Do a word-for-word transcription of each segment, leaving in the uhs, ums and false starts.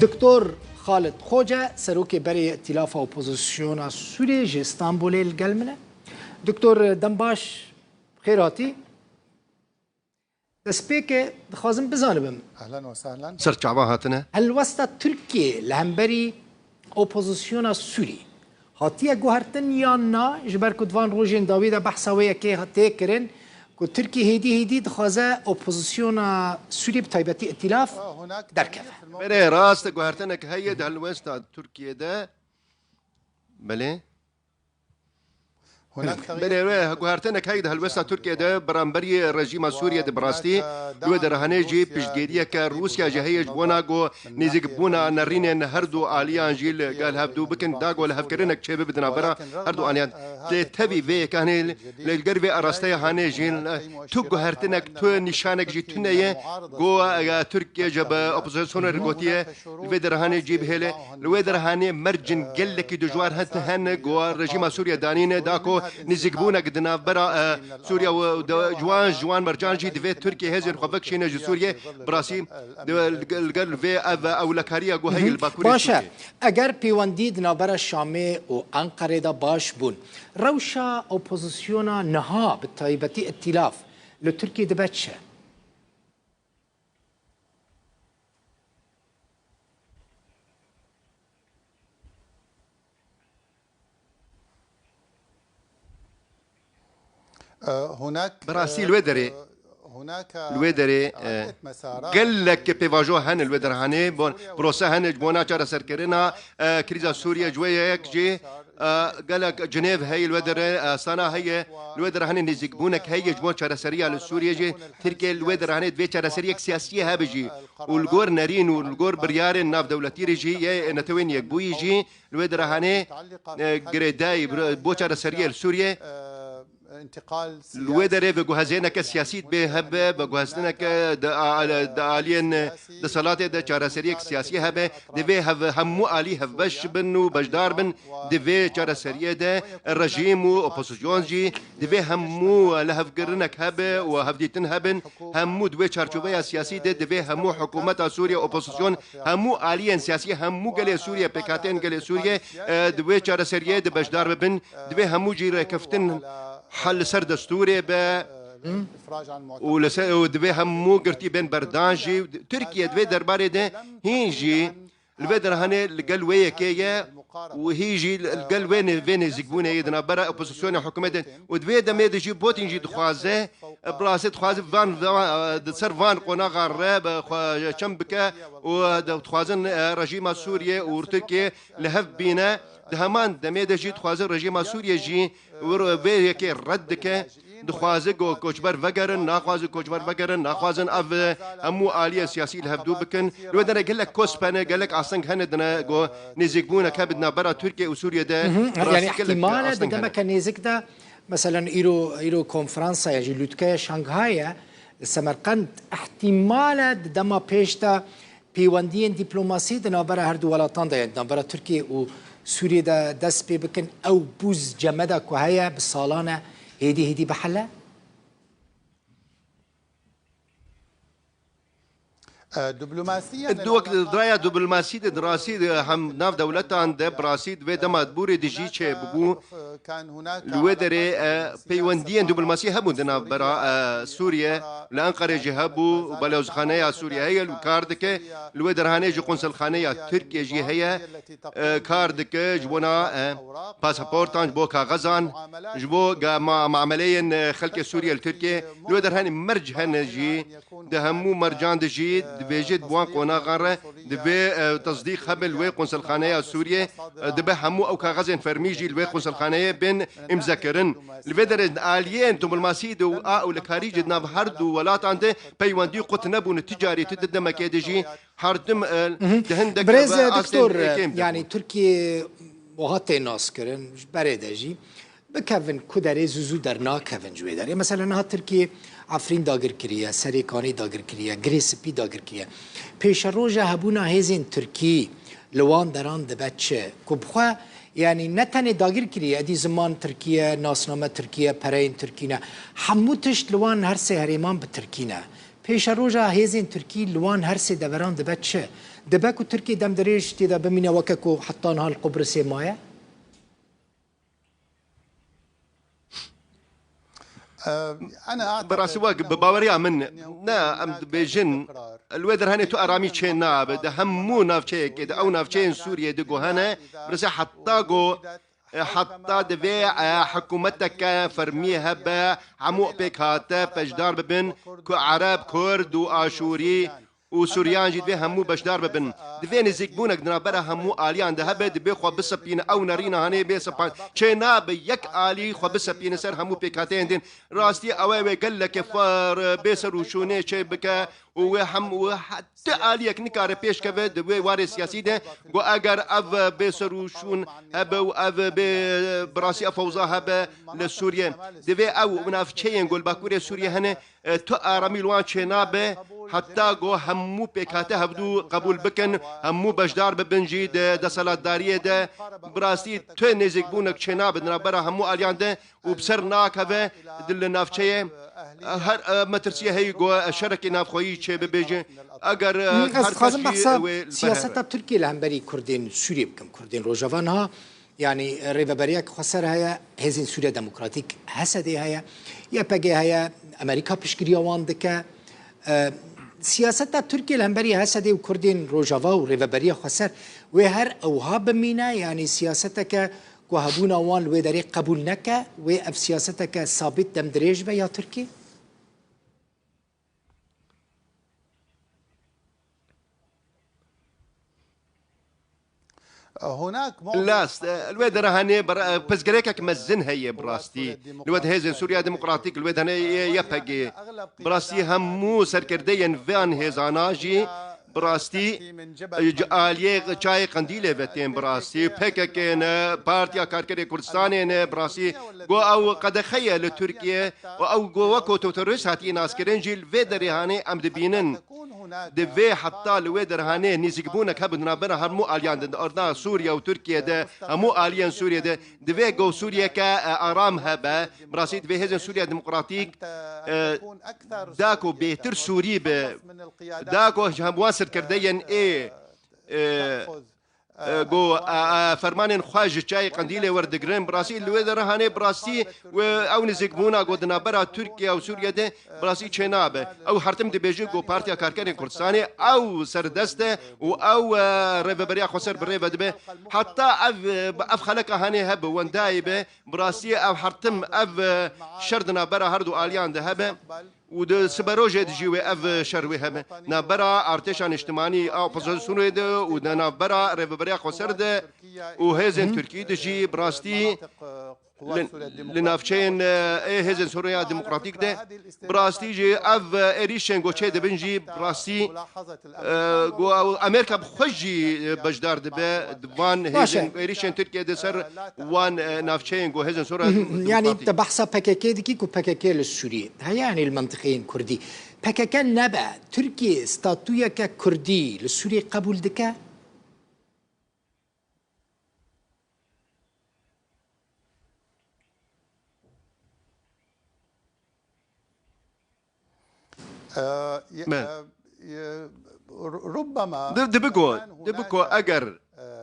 Doktor Xalid Xoce, serokê berê Îtîlafa Opozisyona Sûriyê ji Stenbolê li gel min e. Doktor, dem baş, xêr hatî. Destpêkê dixwazim bizanibim. Ehlen we sehlen. Ser çavan hatine? Helwesta Tirkiyê li hemberî opozisyona Sûrî hatiye guhertin yan na? Ji ber ku di van rojên dawî de behsa wê yekê tê kirin ku Tirkiye hêdî hêdî dixwaze opozisyona Sûrî, bi taybetî Îtîlaf, derkeve. Belê, rast e, guhertinek heye di helwesta Tirkiye de. Belê. Belê, wê guhertinek heye di helwesta Tirkiye de beramberî rejîma Sûriye de, bi rastî li wê derhanê jî piştgiriyeke Rûsya jî heye ji bona ku nêzîkbûna nerînên her du aliyan jî li gel hev dû bikin, da ku lihevkirinek çêbibe di navbera her du aliyan. Lê tevî vê yekê hanê li gel vê arasteya hanê jî tu guhertinek, tu nîşanek jî tune ye ku, e, Tirkiye ji bi opozisyonê re gotiye, li vê derhanê cî bihêle. Li wê derhanê mercên gelekî dijwar het hene ku rejîma Sûriye danîne, da ku nêzîkbûnek di navbera, e, Sûriye û de, ji wan, ji wan mercan jî divê Tirkiye hêzên xwe vekişîne ji Sûriye. Bi rastî, di, li gel, li gel vê ev ewlekariya ku heye li Bakurê Sûriye. Baş e. Eger pêwendî di navbera Şamê û Enqerê de baş bûn, rewşa opozisyona niha, bi taybetî Îtîlaf, li Tirkiye dibe çi? Bi rastî li wê derê, li wê derê, e, gelek pêvajo hene li wê derhanê, bon, prose hene ji bona çareserkirina, e, krîza Sûriye, ji wê yek jî, e, gelek Cinêv heye li wê derê, e, Astana heye, li wê derhanê nêzîkbûnek heye ji bo çareseriya li Sûriye jî. Tirkiye li wê derhanê divê çareseriyek siyasî hebe jî û li gor nerîn û li gor biryarên navdewletî re jî yê Netewên Yekbûyî jî li wê derhanê, e, girêdayî bo çareseriyê li Sûriye. Li wê derê veguhezêneke siyasî dibê hebe, veguheztineke di a-, di aliyên deselatê de çareseriyek siyasî hebe, divê hev-, hemû alî hevbeş bin û beşdar bin di vê çareseriyê de. Rejîm û opozisyon jî divê hemû lihevgirinek hebe û hevdîtin hebin. Hemû di wê çarçoveya siyasî de divê hemû hikûmeta Sûriye, opozisyon, hemû aliyên siyasî, hemû gelê Sûriye, pêkhateyên gelê Sûriye, e, di wê çareseriyê de beşdar bibin. Divê hemû jî rêkeftin hel li ser destûrê be û li ser, û divê hemû girtî bên berdan jî. Tirkiye di vê derbarê de hîn jî li vê derhanê li gel wê yekê ye û hîn jî li gel wê nê-, vê nêzîkbûnê yê di navbera opozisyonê hikûmetê û di vê demê de jî Putin jî dixwaze, bi rastî dixwaze van, van, di ser van qonaxan re bi xwe çem bike û dixwazin, e, rejîma Sûriye û Tirkiye li hev bîne. Di heman demê de jî dixwaze rejîma Sûriye jî wir-, vê yekê red dike. Dixwaze ku koçber vegerin, naxwaze koçber vegerin, naxwazin ev hemû aliyên siyasî li hevdû bikin. Li wê derê gelek kosp hene, gelek asteng hene dine ku nêzîkbûnek hebe di navbera Tirkiye û Sûriye de. Mhm. Bi rastî gelek asteng hene. Yani ihtimale di demeke nêzik de, meselen îro, îro konferansa ya jî lûtkeya Şanghayê li Semerqend, ihtimale di dema pêş de pêwendiyên dîplomasî di navbera her du welatan de, yani di navbera Tirkiye û Sûriyê de dest pê bikin, ew bûz cemeda ku heye bi salan e hêdî hêdî bihele? Di wek di raya dîplomasî de, di rastî de hem nav dewletan de bi rastî di vê dema borê de jî çêbû. Li wê derê, e, peywendiyên dîplomasî hebûn di navbera, e, Sûriye, li Enqerê jî hebû, balozxaneya Sûriye heye, li kar dike, li wê derhanê jî konselxaneya Tirkiye jî heye, e, kar dike, ji bona, e, pasaportan, ji bo kaxezan, ji bo ga-, ma-, mameleyên, e, xelkê Sûriye li Tirkiye, li wê derhanê merc hene jî, di hemû mercan de jî dibêje di wan qonaxan re, divê, e, tesdîq hebe li wê konselxaneya Sûriyê, e, dibe hemû ew kaxezên fermî jî li wê konselxaneyê bên îmzekirin. Li vê derê di aliyên dîplomasî de û a ewlekarî jî di nav her du welatan de peywendî qut nebûne, ti carî, ti di demekê de jî her tim, e, di hindek, Birêz, e, astên, Doktor, e, kêm de yani bûn. Tirkiye wiha tê naskirin, ji berê de jî bikevin ku derê zû zû dernakevin ji wê derê. Mesela niha Tirkiye Efrîn dagir kiriye, Serê Kanê dagir kiriye, Girê Spî dagir kiriye. Pêşeroja hebûna hêzên Tirkî li wan deran dibe çi? Ku bi xwe, yanî ne tenê dagir kiriye, edî ziman Tirkî ye, nasname Tirkî ye, pereyên Tirkî ne. Hemû tişt li wan her sê herêman bi Tirkî ne. Pêşeroja hêzên Tirkî li wan her sê deveran dibe çi? Dibe ku Tirkiye demdirêj tê de bimîne weke ku heta niha li Qubrisê maye? Bi rastî wek bi baweriya min ne, em dibêjin, li wê derhenê tu aramî çê nabe. Di hemû navçeyekê de, ew navçeyên Sûriyê de ku hene, birase heta ku, e, heta divê, e, hikûmeteke fermî hebe, hemû pêkhate beşdar bibin, ku Ereb, Kurd û Aşûrî û Suryan jî divê hemû beşdar bibin. Divê nêzîkbûnek di navbera hemû aliyan de hebe, divê xwe bisepîne. Ew nerîna hanê bê sepan. Çê nabe yek alî xwe bisepîne ser hemû pêkhateyên din. Rastî ew e wê gelekê far bê ser û şûnê çê bike û wê hem wê he-, ti aliyek nikare pêş keve di wê warê siyasî de. Ku eger ev bê ser û şûn hebe û ev bê, bi rastî ev fewza hebe li Sûriye, divê ew navçeyên ku li bakurê Sûriye hene, e, tu aramî li wan çênabe, heta ku hemû pêkhate hevdû qebûl bikin, hemû beşdar bibin jî di desthilatdariyê de. Bi rastî tu nêzîkbûnek çênabe di navbera hemû aliyan de û bi ser nakeve di li navçeyê, e, her, e, metirsiyê heye ku, e, şerekê navxweyî çêbibêje. Eger, e, Hı, ez her kes dixwazim jî, behsa e, wê li ber siyaseta hebe. Tirkiyê li hemberî Kurdên Sûriyê bikim, Kurdên Rojava niha. Yanî rêveberiyek xweser heye, Hêzên Sûriya Demokratîk, H S D heye, Y P G heye, Amerîka piştgiriya wan dike. E, siyaseta Tirkiye li hemberî H S D û Kurdên Rojava û rêveberiya xweser wê her ewha bimîne, yanî siyaseteke ku hebûna wan li wê derê qebûl neke, wê ev siyaseteke sabit demdirêj be ya Tirkî? Last, e, li wê derhanê bir, e, pirsgirêkek mezin heye bi rastî. Li wê de Hêzên Sûriya Demokratîk, li wê de hene Y P G. Bi rastî hemû serkirdeyên van hêzana jî bi rastî, e, ji aliyê çayê Qendîlê ve tên bi rastî. P K K ne, Partiya Karkerê Kurdistanê ne bi rastî. Go ew qedexe ye li Tirkiye û ew go weko terorîst hatiye naskirin jî li vê derê hanê em dibînin. Divê heta li wê derhanê nêzîkbûnek hebe di navbera hemû aliyan de, di arda Sûriye û Tirkiye de, hemû aliyên Sûriye de, divê go Sûriyeke, e, aram hebe. Bi rastî divê Hêzên Sûriya Demokratîk, e, da ku bêtir Sûrî be, da ku ji hemû wan serkirdeyên ê, e, e, ku, e, e, fermanên xwe ji çayê Qendîlê werdigrin, bi rastî li wê derhanê bi rastî wê ew nêzîkbûna ku di navbera Tirkiye û Sûriye de bi rastî çênabe. Ew hertim dibêje ku Partiya Karkerên Kurdistanê ew serdest e û ew, e, rêveberiya xweser bi rê ve dibe. Heta ev, e, ev xeleka hanê hebe, wendayê be, bi rastî ev hertim, ev, e, şer di navbera her du aliyan de hebe. Û di siberojê de jî wê ev şer wê hebe. Navbera artêşa niştimanî a opozîsyonê de û di navbera rêveberiya xweser de û hêzên Tirkî de jî bi rastî li, li navçeyên, e, ê hêzên Sûriya Demokratîk de bi rastî jî ev êrîşên ku çêdibin jî bi rastî, e, ku ew Amerîka bi xwe jî, e, beşdar dibe di van Baş e. hêzên êrîşên Tirkiye de ser wan, e, navçeyên ku hêzên Sûriya Yanî Demokratîk. Te behsa P K K dikî ku P K K li Sûriyê heye, yanî li mentiqeyên Kurdî. P K K nebe, Tirkiye statuyeke Kurdî li Sûriyê qebûl dike? Be. Di-, dibigo, dibigo eger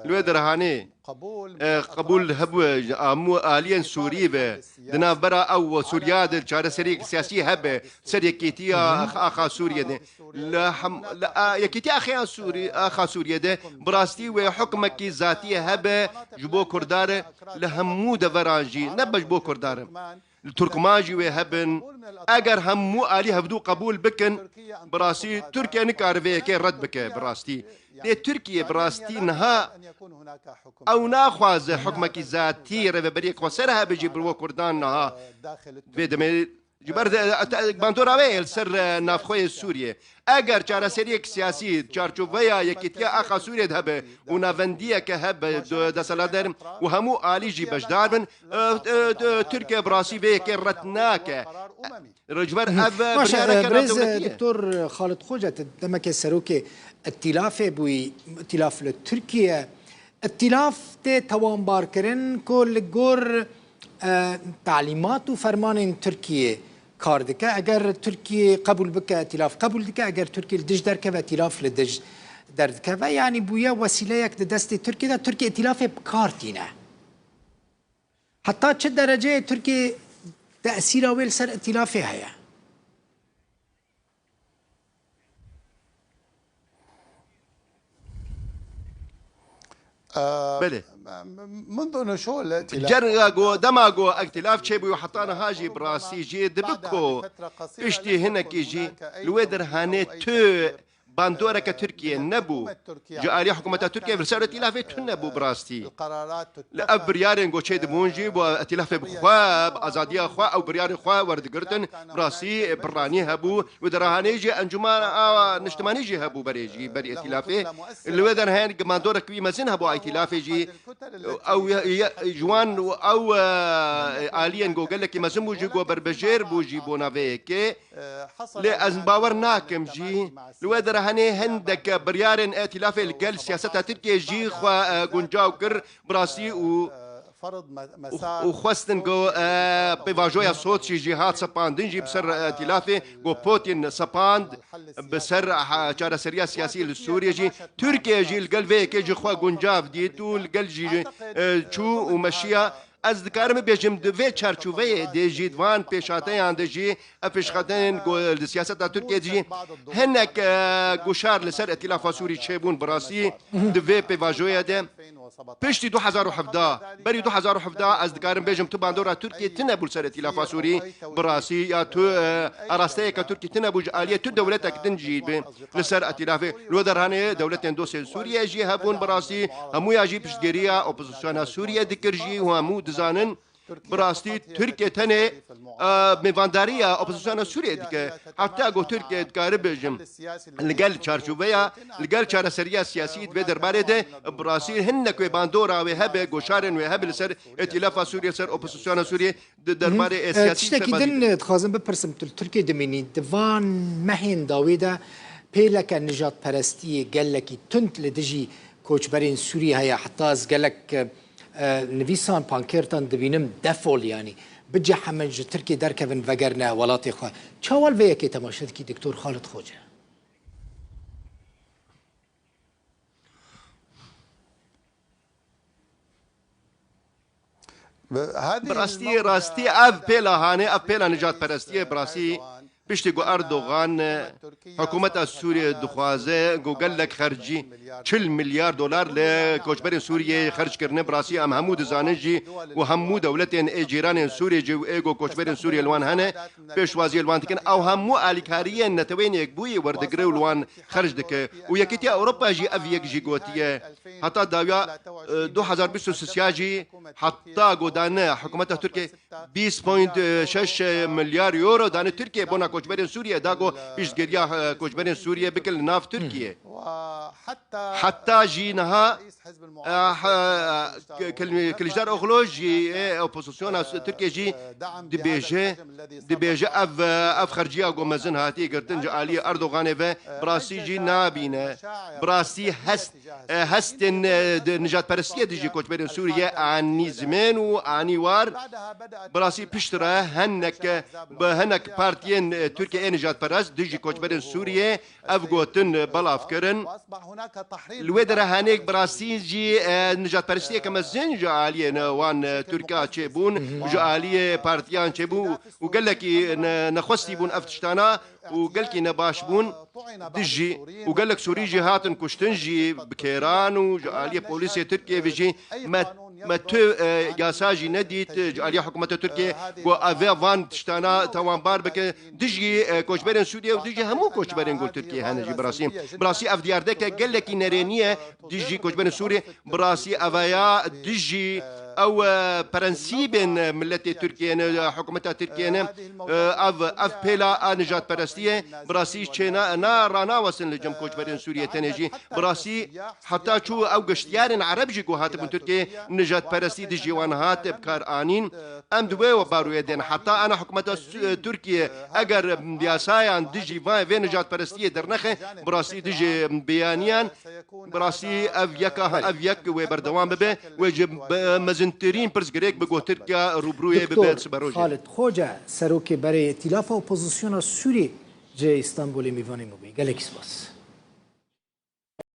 li wê derhanê, e, qebûl hebû, e, hemû aliyên Sûrî ve di navbera ew û Sûriya de çareseriyek siyasî hebe ser yekîtiya axa Sûriyê de. Li hem-, li a-, yekîtiya axeya Sûrî-, axa Sûriyê de bi rastî wê hukmekî zatî hebe ji bo Kurdan re li hemû deveran jî, ne be ji bo Kurdan re. Li Turkman jî wê hebin. Eger hemû alî hevdû qebûl bikin, bi rastî Tirkiye nikare vê yekê red bike bi rastî. Lê Tirkiye bi rastî niha ew naxwaze hukmekî zatî, rêveberiyek xweser hebe jî bi bo Kurdan niha vê demê ji ber de, te, bandora wê ye li ser, e, navxweyê Sûriyê. Eger çareseriyek siyasî, çarçoveya yekîtiya axa Sûriyê de hebe û navendiyeke hebe, de-, desthilatdar û hemû alî jî beşdar bin, e, e, e, Tirkiye bi rastî vê yekê red nake. Ji ber ev, e, Baş e, biryareke birêz, e, navdewletî ye. Doktor Xalid Xoca, tu demeke serokê îtîlafê bûyî, îtîlaf li Tirkiye. Îtîlaf tê tewanbarkirin ku li gor, e, talîmat û fermanên Tirkiyê kar dike. Eger Tirkiye qebûl bike, îtîlaf qebûl dike. Eger Tirkiye li dij derkeve, îtîlaf li dij derdikeve, yanî bûye wesîleyek di destê Tirkiyê de, Tirkiye îtîlafê bi kar tîne. Heta çi dereceyê Tirkiye tesîra wê li ser îtîlafê heye? Belê. Cer ku, dema ku îtîlaf çêbû heta niha jî bi rastî jî dibe ku piştî hinekî jî li wê derhanê tu bandoreke Tirkiye nebû. Ji alî hikûmeta Tirkiye li ser îtîlafê tune bû bi rastî. Li ev biryarên ku çêdibûn jî bo îtîlafê bi xwe, bi azadiya xwe ew biryarên xwe werdigirtin, bi rastî piranî hebû. Li derhanê jî encûmana niştimanî jî hebû berê jî berî îtîlafê. Li wê derhen gi bandorek wî mezin hebû a îtîlafê jî. Ew ye, ye, ji wan ew, e, aliyên ku gelekî mezin bû jî ku berbijêr bû jî bona vê yekê. Lê ez bawer nakim jî li wê derhenê hindek biryarên îtîlafê li gel siyaseta Tirkiyê jî xwe, e, guncaw kir bi rastî û, û, û xwestin ku, e, pêvajoya Soçî jî hat sepandin jî bi ser, e, îtîlafê ku Putin sepand bi ser, e, çareseriya siyasî li Sûriyê jî Tirkiye jî li gel vê yekê jî xwe guncav dît û li gel jî, e, çû û meşiya. Ez dikarim bêjim, di vê çarçoveyê de jî, di van pêşhateyan de jî, ev pêşhateyên ku li siyaseta Tirkiyê de jî hinek, e, guşar li ser Îtîlafa Sûrî çêbûn bi rastî di vê pêvajoyê de. Piştî du hezar û hevdeh, berî du hezar û hevdeh ez dikarim bêjim tu bandora Tirkiyê tune bû li ser Îtîlafa Sûrî bi rastî ya tu, e, arasteyeke Tirkî tune bû ji aliyê tu dewletek din jî bi. Li ser îtîlafê li wê derhanê dewletên dostên Sûriyê jî hebûn bi rastî hemûya jî piştgiriya opozisyona Sûriyê dikir jî û hemû dizanin bi rastî Tirkiye tenê, e, mêvandariya opozisyona Sûriyê dike. Heta ku Tirkiye dikare bêjim li gel çarçoveya, li gel çareseriya siyasî di vê derbarê de bi rastî hinek wê bandora wê hebe, goşarên wê hebe li ser îtîlafa Sûriyê, ser opozisyona Sûriyê, di derbarê, e, siyasî tiştekî din, e, dixwazim bipirsim, tu li Tirkiyê dimînî, di van mehên dawî de pêleke nijadperestiyê gelekî tund li dijî koçberên Sûrî heye. Heta ez gelek, e, e, nivîsan, pankêrtan dibînim, defol, yanî bicehemin, ji Tirkiyê derkevin, vegerine welatê xwe. Çawa li vê yekê temaşe dikî, Doktor Xalid Xoce? Bi rastî, rastî ev pêla hanê, ev pêla nijadperestiyê bi rastî piştî ku Erdogan, e, hikûmeta Sûriyê dixwaze ku gelek xercî, çil milyar dolar li koçberên Sûriyeyê xerc kirine. Bi rastî em hemû dizanin jî û hemû dewletên ê cîranên Sûriyê jî û ê ku koçberên Sûriyê li wan hene, pêşwaziyê li wan dikin. Ew hemû alîkariyên Neteweyên Yekbûyî werdigire û li wan xerc dike. Û Yekîtiya Ewropa jî ev yek jî gotiye. Heta dawiya, e, du hezar bîst û sê jî heta godane hikûmeta Tirkiyê bîst point şeş milyar euro dane Tirkiyê bona koçberên Sûriyê, da ku piştgiriya, e, koçberên Sûriyê bike li nav Tirkiyê. Heta jî niha, e, he, Kil-, Kiliçdaroglu jî, e, opozisyona Tirkiyê jî dibêje, dibêje ev, ev xerciya ku mezin hatiye girtin ji aliyê Erdoganê ve bi rastî jî nabîne. Bi rastî hest, e, hestên, e, di nijadperestiyê dijî koçberên Sûriyê anî zimên û anî war. Bi rastî piştre hinek, e, bi hinek partiyên, e, Tirkiyê ê nijadperest dijî koçberên Sûriyê ev gotin, e, belav kirin. Li wê derheanê bi rastî jî, e, nijadperestiyeke mezin ji aliyê ne wan, e, Tirka çêbûn, ji aliyê partiyan çêbû û gelekî ne-, nexwestî bûn ev tiştana û gelkî nebaş bûn dijî û gelek Sûrî jî hatin kuştin jî bi kêran û ji aliyê polîsê Tirkiyê ve jî me, me tu, e, yasa jî nedît ji aliyê hikûmeta Tirkiyê ku eve van tiştana tawanbar bike dijî, e, koçberên Sûriyê û dijî hemû koçberên ku li Tirkiyê hene jî bi rastî. Bi rastî ev diyardeke gelekî nerênî ye dijî koçberên Sûriyê. Bi rastî ev ya dijî ew, e, prensîbên, e, miletê Tirkiyê ne, e, hikûmeta Tirkiyê ne. E, ev, ev pêla a nijadperestiyê bi rastî çê na, na, ranawestin li cem koçberên Sûriyê tenê jî. Bi rastî heta çû ew geştiyarên Ereb jî ku hatibûn Tirkiyê nijadperestî dijî wan hat bi kar anîn. Em di wê baroyê de ne. Heta ana hikûmeta Sü-, Tirkiyê eger yasayan dijî va-, vê nijadperestiyê dernexe, bi rastî dijî biyaniyan, bi rastî ev yeka, ev yek wê berdewam bibe, wê ji be-, mezintirîn pirsgirêk bi ku Tirkiya rûbirûyê bibe. Doktor Xalid Xoce, serokê berê Îtîlafa Opozisyona Sûrî ji Îstanbulê mêvanê me bûyî. Gelekî spas.